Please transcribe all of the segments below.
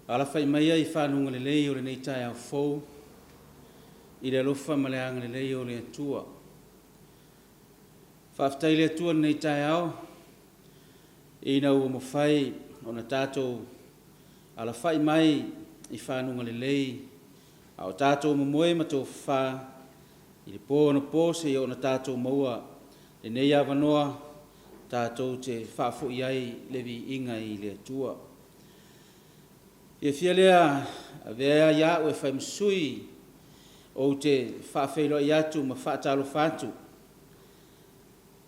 Alafa'i maia i faguga lelei o lenei taeao fou i le alofa ma le agalelei o le Atua. Faafetai i le Atua i lenei taeao ina ua mafai ona tatou alafai mai i faguga lelei a o tatou momoe ma tofafa i le po anapo seia oo ina tatou maua lenei avanoa tatou te faafoi ai le viiga i le Atua. E fiafia lea e avea ai au e fai ma sui ou te faafeiloai atu ma faatalofa atu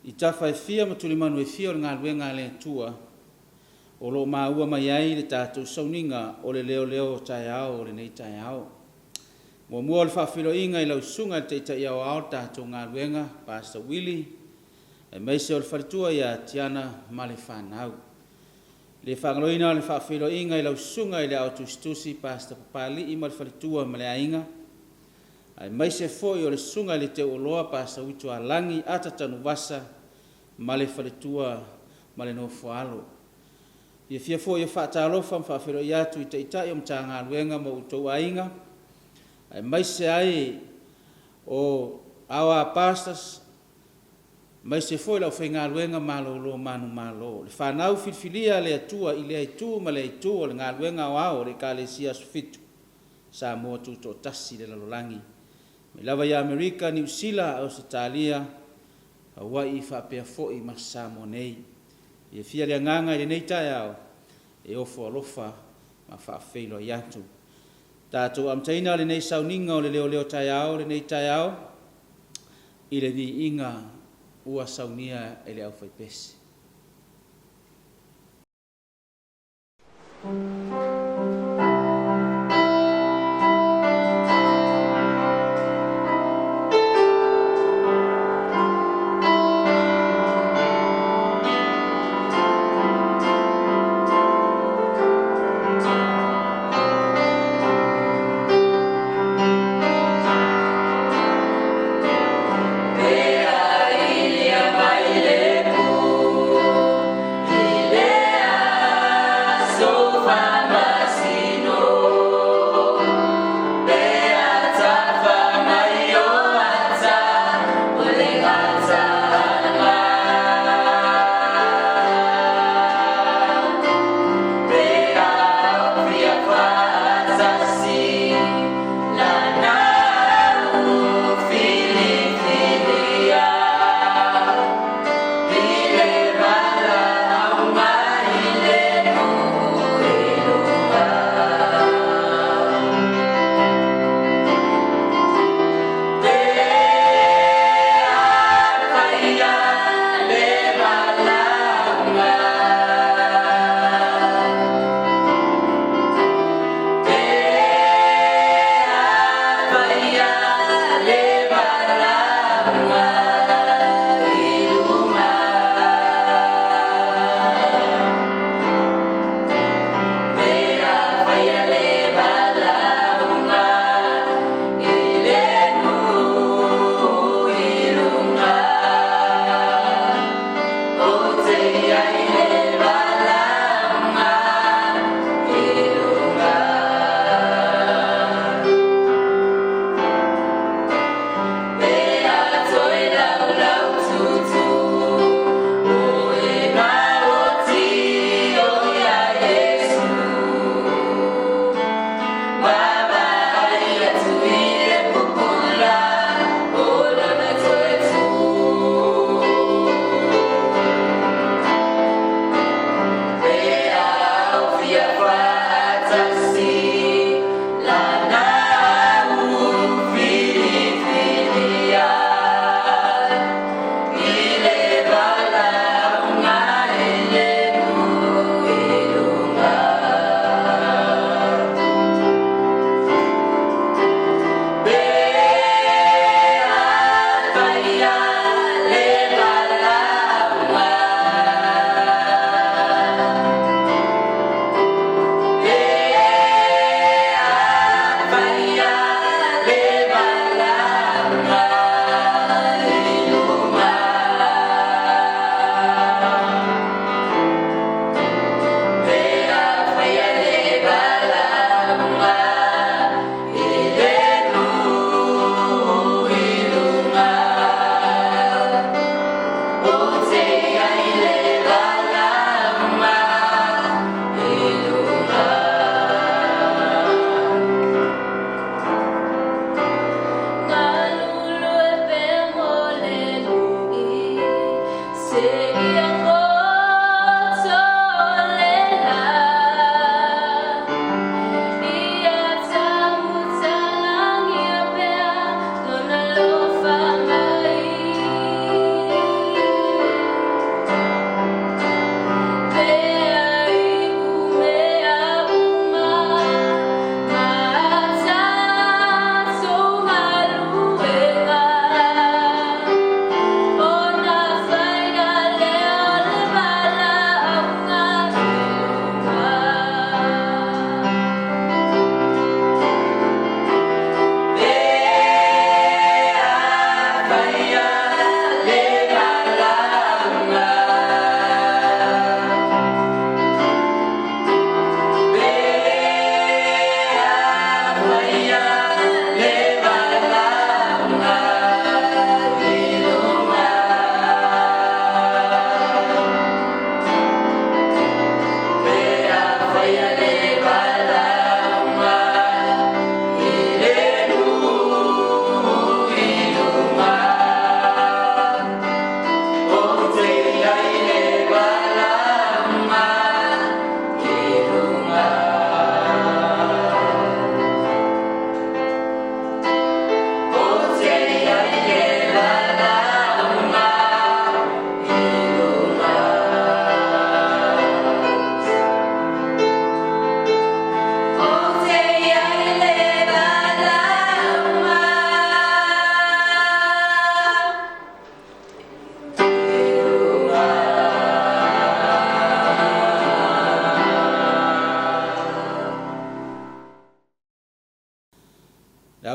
i tafa e fia ma tulimanu e fia o le galuega a le Atua o lo o maua mai ai le tatou sauniga o le leoleo o taeao o lenei taeao. Muamua o le faafeiloaiga i lau Susuga i le Taitai Aoao o le tatou galuega Pastor Willie aemaise o le faletua ia Tiana ma le fanau. E le faagaloina le faafeiloaiga i lau Susuga i le Aao Tusitusi Pastor Papalii ma le faletua ma le aiga, aemaise foi o le Susuga i le Teuoloa Pastor Uitualagi Ata Tanuvasa ma le faletua ma le nofo a alo. E fiafia foi e faatalofa ma faafeiloai atu i Taitai o Matagaluega ma outou aiga, aemaise ai o Our Pastors, aemaise foi le aufaigaluega malolo manumalo, le fanau filifilia a le Atua i lea itu ma lea itu o le galuega aoao a le Ekalesia Aso Fitu Samoa Tutoatasi i le lalolagi, mai lava i Amerika, Niu Sila, Ausetalia, Hawaii faapea foi ma Samoa nei. E fiafia le agaga i lenei taeao e ofo alofa ma faafeiloai atu. Tatou amataina lenei sauniga o le leoleo taeao lenei taeao i le viiga ua saunia e le aufaipese.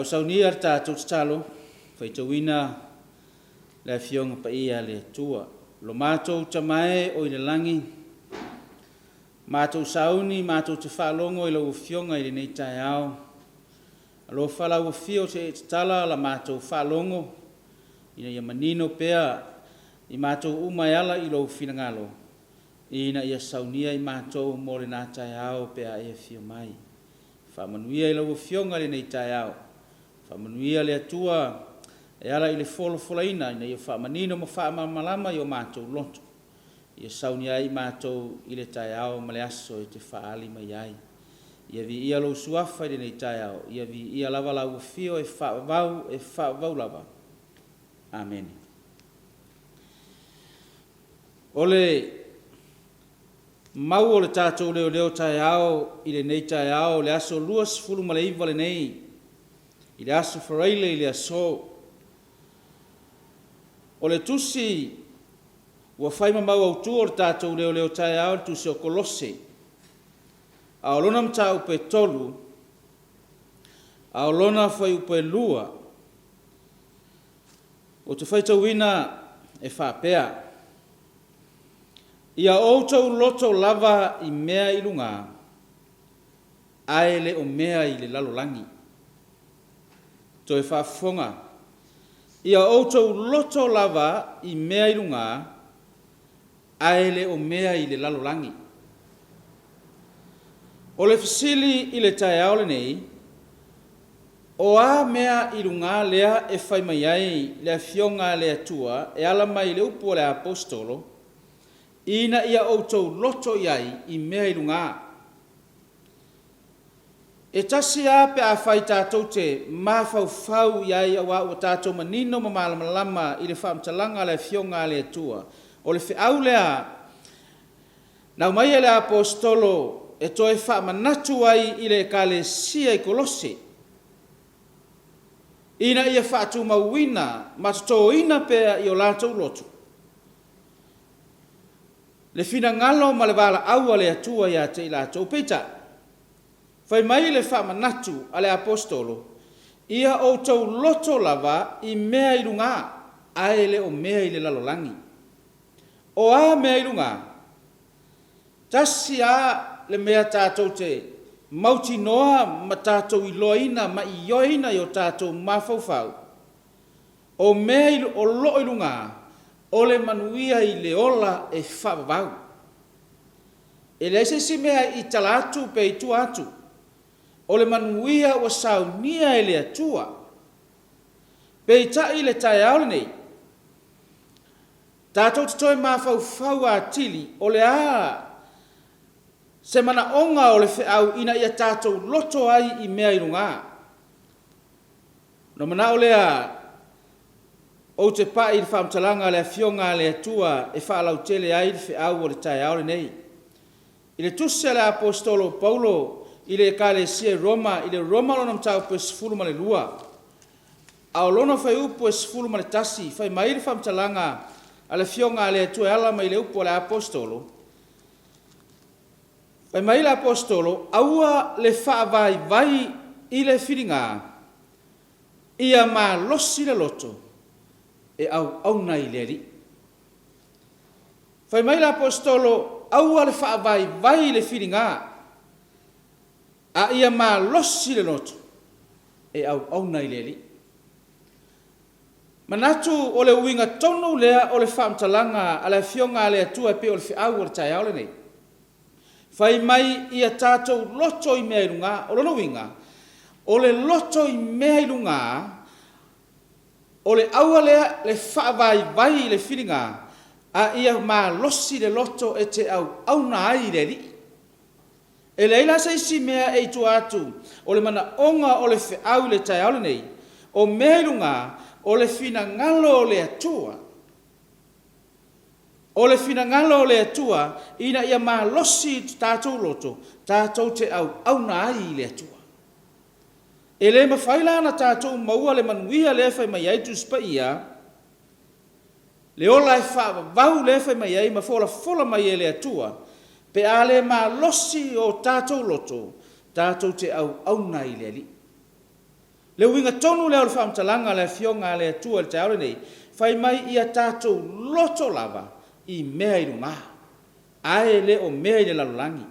Sausaunia le tatou tatalo, faitauina le Afioga Paia a le Atua. Lo matou Tama e o i le lagi, matou sauni matou te faalogo i lau Afioga i lenei taeao. Alofa lau Afio se i e tatala la matou faalogo, ina ia manino pea i matou uma e ala i lou finagalo, ina ia saunia i matou mo lena taeao pe a e afio mai. Faamanuia i lau Afioga i lenei taeao. Faamanuia le Atua e ala i le folafolaina ina ia faamanino ma faamalamalama i o matou loto, ia saunia ai matou i le taeao ma le aso e te faaali mai ai. Ia viia lou Suafa i lenei taeao, ia viia lava lau Afio e faavavau, e faavavau lava. Amene. O le mau o le tatou leoleo taeao i lenei taeao, o le aso 29 lenei, i le aso Faraile i le aso. O le tusi ua fai ma mau autu o le tatou leoleo taeao, le tusi o Kolose, a o lona mataupu e 3, a o lona fuaiupu e 2, ou te faitauina e faapea, Ia outou loto lava i mea i luga, ae le o mea i le lalolagi. Toe faafofoga, Ia outou loto lava i mea i luga, ae le o mea i le lalolagi. O le fesili i le taeao lenei, o a mea i luga lea e fai mai ai le Afioga a le Atua e ala mai i le upu a le Aposetolo, ina ia outou loto i ai i mea i luga? E tasi lava pe afai tatou te mafaufau i ai aua ua tatou manino ma malamalama i le faamatalaga a le Afioga a le Atua. O le feau lea na aumai e le Aposetolo e toe faamanatu ai i le Ekalesia i Kolose, ina ia faatumauina ma totoina pea i o latou loto le finagalo ma le valaau a le Atua ia te i latou. Peitai, fai mai le faamanatu a le Aposetolo, Ia outou loto lava i mea i luga, ae le o mea i le lalolagi. O a mea i luga? Tasi lava le mea tatou te mautinoa ma tatou iloaina ma ioeina i o tatou mafaufau, o mea o lo o i luga, o le manuia i le ola e faavavau. E leai se isi mea i tala atu pe i tua atu, o le manuia ua saunia e le Atua. Peitai i le taeao lenei, tatou te toe mafaufau atili o le a se manaoga o le feau ina ia tatou loto ai i mea i luga. Ona manao lea ou te pai i le faamatalaga a le Afioga a le Atua e faalautele ai le feau o le taeao lenei. I le tusi a le Aposetolo o Paulo i le Ekalesia i Roma i le Roma lona mataupu e 12, a o lona fuaiupu e 11, fai mai le faamatalaga a le Afioga a le Atua e ala mai i le upu a le Aposetolo, fai mai le Aposetolo, Aua le faavaivai i le filiga, ia malosi le loto e auauna i le Alii. Fai mai le Aposetolo, Aua le faavaivai i le filiga, a ia malosi le loto e auauna i le Alii. Manatu o le uiga tonu lea o le faamatalaga a le Afioga a le Atua e pei o le feau o le taeao lenei. Fai mai ia tatou loto i mea i luga. O lona uiga, o le loto i mea i luga, o le aua lea le faavaivai i le filiga, a ia malosi le loto e te auauna ai i le Alii. E leai la se isi mea e i tua atu o le manaoga o le feau i le taeao lenei, o mea i luga, o le finagalo o le Atua. O le finagalo o le Atua ina ia malosi to tatou loto tatou te auauna ai i le Atua. E le mafai la ona tatou maua le manuia lea e fai mai ai le Tusi Paia, le ola e faavavau lea e fai mai ai ma folafola mai e le Atua, pe a le malosi o tatou loto tatou te auauna ai i le Alii. Le uiga tonu lea o le faamatalaga a le Afioga a le Atua i le taeao lenei, fai mai ia tatou loto lava i mea i lugā, ae le o mea i le lalolagi.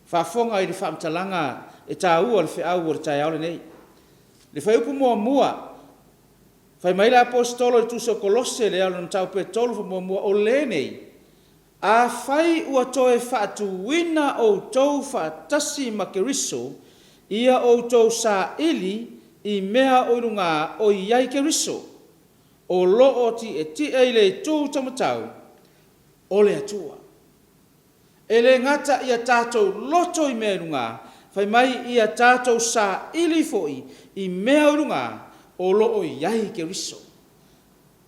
Faafofoga i le faamatalaga e taua o le feau o le taeao lenei. Le fuaiupu muamua, fai mai le Aposetolo i le Tusi o Kolose lea o le mataupu e 3 muamua, o lenei, Afai ua toe faatuina outou faatasi ma Keriso, ia outou saili i mea o i lugā o i ai Keriso, o lo o tietie i le itu taumatau o le Atua. E le gata ia tatou loto i mea i lugā, fai mai ia tatou saili foi i mea o i lugā o lo o i ai Keriso.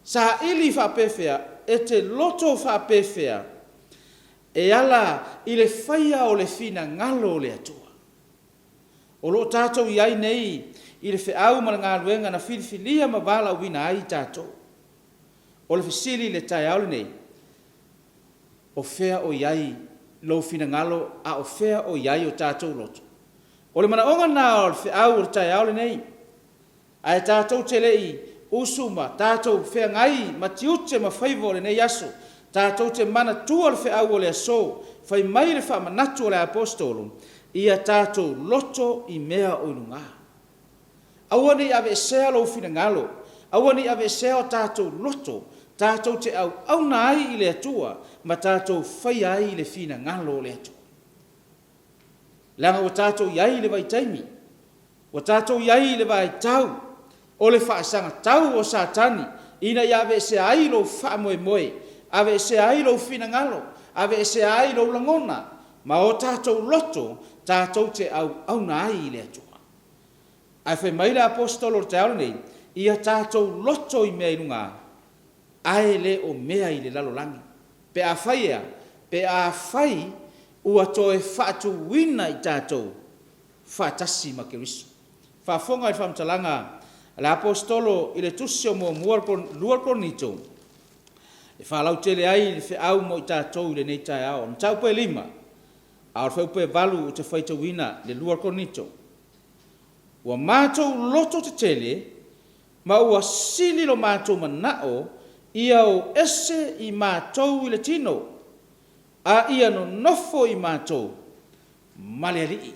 Saili faapefea? E te loto faapefea e ala i le faia o le finagalo o le Atua? O lo o tatou i ai nei i le feau ma le galuega na filifilia ma valaauina ai i tatou. O le fesili i le taeao lenei, o fea o i ai lou finagalo a o fea o i ai o tatou loto? O le manaoga lena o le feau o le taeao lenei. Ae tatou te le i usu ma tatou feagai ma tiute ma faiva o lenei aso, tatou te manatua le feau o le aso, fai mai le faamanatu a le Aposetolo, Ia tatou loto i mea o i lugā. Aua ne i aveesea lou finagalo, aua ne i aveesea o tatou loto, tatou te auauna ai i le Atua ma tatou faia ai le finagalo o le Atua. Leaga ua tatou i ai i le vaitaimi, ua tatou i ai i le vaitau o le faasagatau o Satani ina ia aveesea ai lou faamoemoe, aveesea ai lou finagalo, aveesea ai lou lagona ma o tatou loto tatou te auauna ai i le Atua. Ae fai mai le Aposetolo i le taeao lenei, ia tatou loto i mea i lugā, ae le o mea i le lalolagi. Pe afai e a? Pe afai ua toe faatuina i tatou faatasi ma Keriso. Faafofoga i le faamatalaga a le Aposetolo i le Tusi o Muamua 2 Korinito, e faalautele ai le feau mo i tatou i lenei taeao. O le mataupu e 5, a o le fuaiupu e 8 ou te faitauina le 2 Korinito. Ua matou loto tetele ma ua sili lo matou manao ia o ese i matou i le tino, a ia nonofo i matou ma le Alii.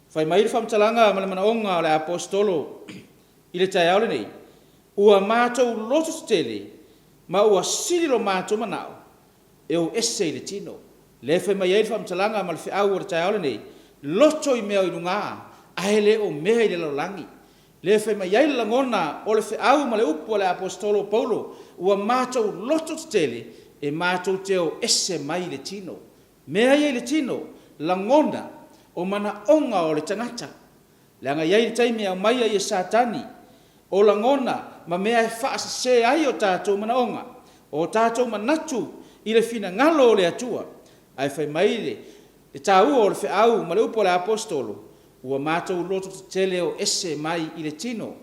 Fai mai le faamatalaga ma le manaoga o le Aposetolo i le taeao lenei, Ua matou loto tetele ma ua sili lo matou manao e o ese i le tino. Lea e fai mai ai le faamatalaga ma le feau o le taeao lenei, loto i mea o i lugā, ae le o mea i le lalolagi. Lea e fai mai ai le lagona o le feau ma le upu a le Aposetolo o Paulo, ua matou loto tetele e matou te o ese mai le tino. Mea ia i le tino, lagona, o manaoga o le tagata. Leaga e i ai le taimi e aumai ai e Satani o lagona ma mea e faasese ai o tatou manaoga, o tatou manatu i le finagalo o le Atua. Ae fai mai le taua o le feau ma le upu a le Aposetolo, ua matou loto tetele e o ese mai i le tino.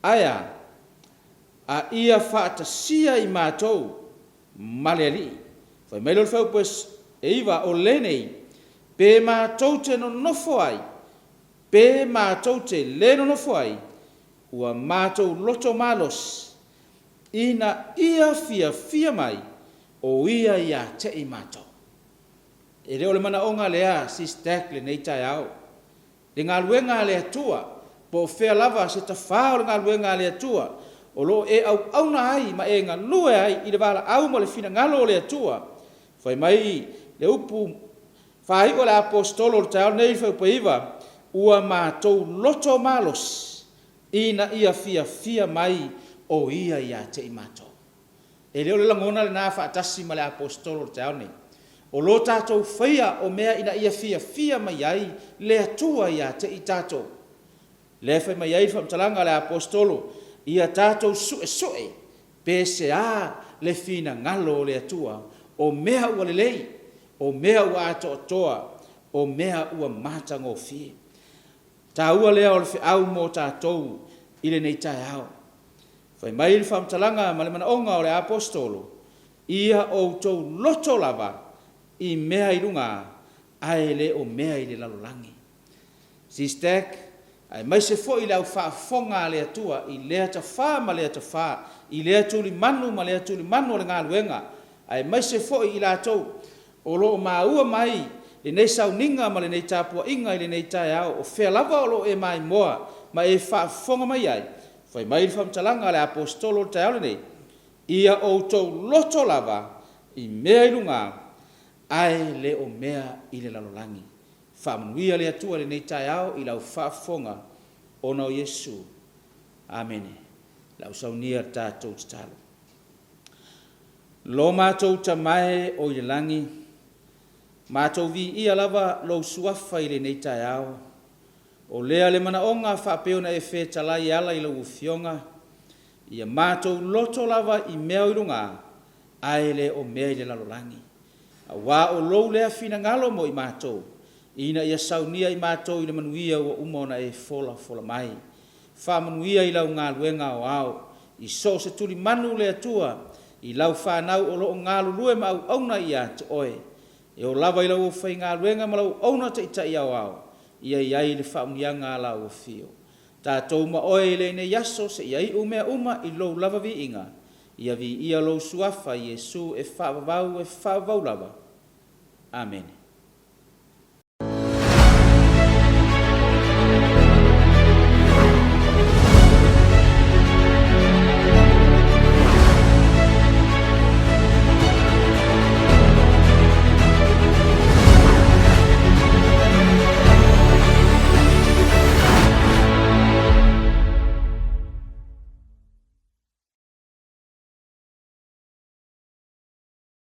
Ae a? A ia faatasia i matou ma le Alii. Fai mai lea o le fuaiupu e 9, o lenei, pe matou te nonofo ai, pe matou te le nonofo ai, ua matou loto malosi, ina ia fiafia mai o ia ia te i matou. E le o le manaoga lea SISTAC lenei taeao. Le galuega a le Atua, po o fea lava se tafā o le galuega a le Atua o lo o e auauna ai ma e galue ai i le valaau ma le finagalo o le Atua. Fai mai le upu faaiu a le Aposetolo i le taeao lenei i le fuaiupu e 9, Ua matou loto malosi ina ia fiafia mai o Ia ia te i matou. E le o le lagona lena faatasi ma le Aposetolo i le taeao lenei? O lo tatou faia o mea ina ia fiafia mai ai le Atua ia te i tatou. Lea e fai mai ai le faamatalaga a le Aposetolo, Ia tatou suesue pe sea le finagalo o le Atua, o mea ua lelei, o mea ua atoatoa, o mea ua matagofie. Taua lea o le feau mo tatou i lenei taeao. Fai mai le faamatalaga ma le manaoga o le Aposetolo, Ia outou loto lava i mea i lugā, ae le o mea i le lalolagi. SISTEC, aemaise foi le au faafofoga a le Atua i lea tafa ma lea tafa, i lea tulimanu ma lea tulimanu o le galuega, aemaise foi i latou o lo o maua mai lenei sauniga ma lenei tapuaiga i lenei taeao, o fea lava o lo o e maimoa ma e faafofoga mai ai, fai mai le faamatalaga a le Aposetolo i le taeao lenei, Ia outou loto lava i mea i luga, ae le o mea i le lalolagi. Faamanuia le Atua i lenei taeao i lau faafofoga ona o Iesu. Amene. O le a ou saunia le tatou tatalo. Lo matou Tama e o i le lagi, matou viia lava lou Suafa i lenei taeao, o lea le manaoga faapea ona e fetalai e ala i lau Afioga, ia matou loto lava i mea o i luga, ae le o mea i le lalolagi. Aua o lou lea finagalo mo i matou, ina ia saunia i matou i le manuia ua uma ona e folafola mai. Faamanuia i lau galuega aoao, i so o se tulimanu le Atua i lau fanau o lo o galulue ma auauna ia te oe. E oo lava i lau aufaigaluega ma lau auauna taitai aoao, ia i ai le faamanuiaga a lau afio. Tatou ma oe i lenei aso seia iu mea uma i lou lava viiga, ia viia lou Suafa Iesu e faavavau e faavavau lava. Amene.